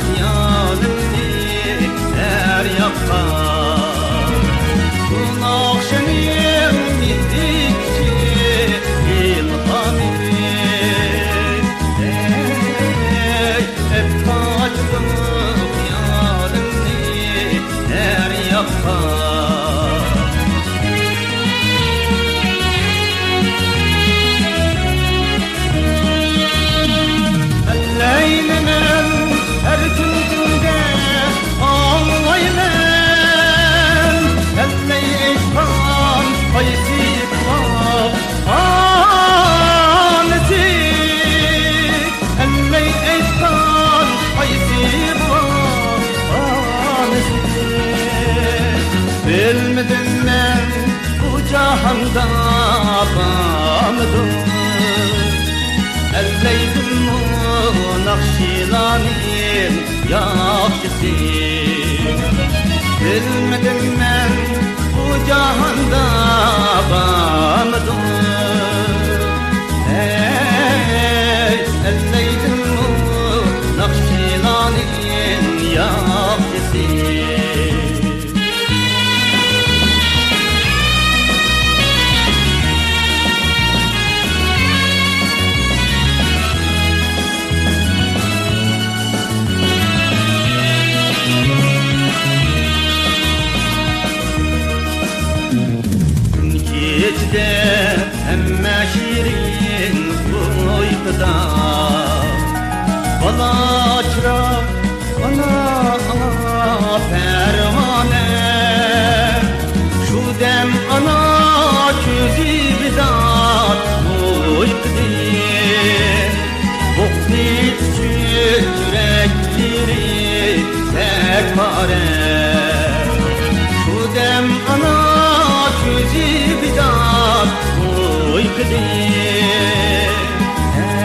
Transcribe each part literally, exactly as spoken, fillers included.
خىيالىمنى ھەر ياققا، بۇ ناخشىنىڭ مېھرى كۈچى، ئىلھامى. ئەي، ئەپقاچىدۇ خىيالىمنى ھەر ياققا. ئەللەيلىمەن ھەر كۈن تۈندە ئاڭلايمەن، ئەللەي ئېيتقان قايسى بۇلاق ئانىسى، ئەللەي ئېيتقان قايسى بۇلاق ئانىسى. بىلمىدىم مەن بۇ جاھاندا بارمىدۇ ئەللەيدىمۇ ناخشىلارنىڭ ياخشىسى. بىلمىدىم مەن بۇ جاھاندا بارمىدۇ ئەي، ئەللەيدىمۇ ناخشىلارنىڭ ياخشىسى. كۈن كېچىدە ھەممە شېرىن ئۇيقۇدا، بالا چىراغ ئانا، ئانا پەرۋانە، شۇ دەم ئانا كۆزى بىدار ئۇيقۇدىن، بوقنى ئۈچۈن يۈرەكلىرى سەك پارە. شۇ دەم ئانا كۆزى بىدار ئۇيقۇدىن،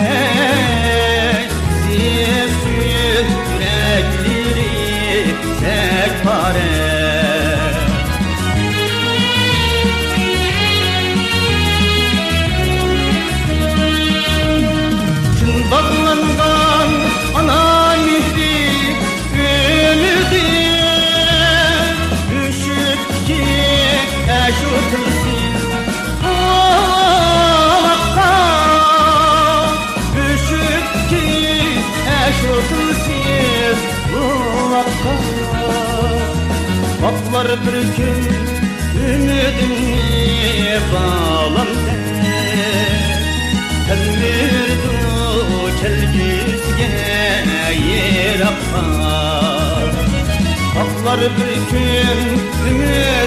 ھەي، سىز ئۈچۈن يۈرەكلىرى سەك پارە. چىن باغلانغان ئانا مېھرى ئۈمىدى، بۆشۈكتىكى ئەشۇ تىلسىز بۇلاققا، بۆشۈكتىكى ئەشۇ تىلسىز بۇلاققا. باغلار بىر كۈن ئۈمىدىمنى بالامدەك، تەلمۈرىدۇ كەلگۈسىگە يىراققا. باغلار بىر كۈن ئۈمىد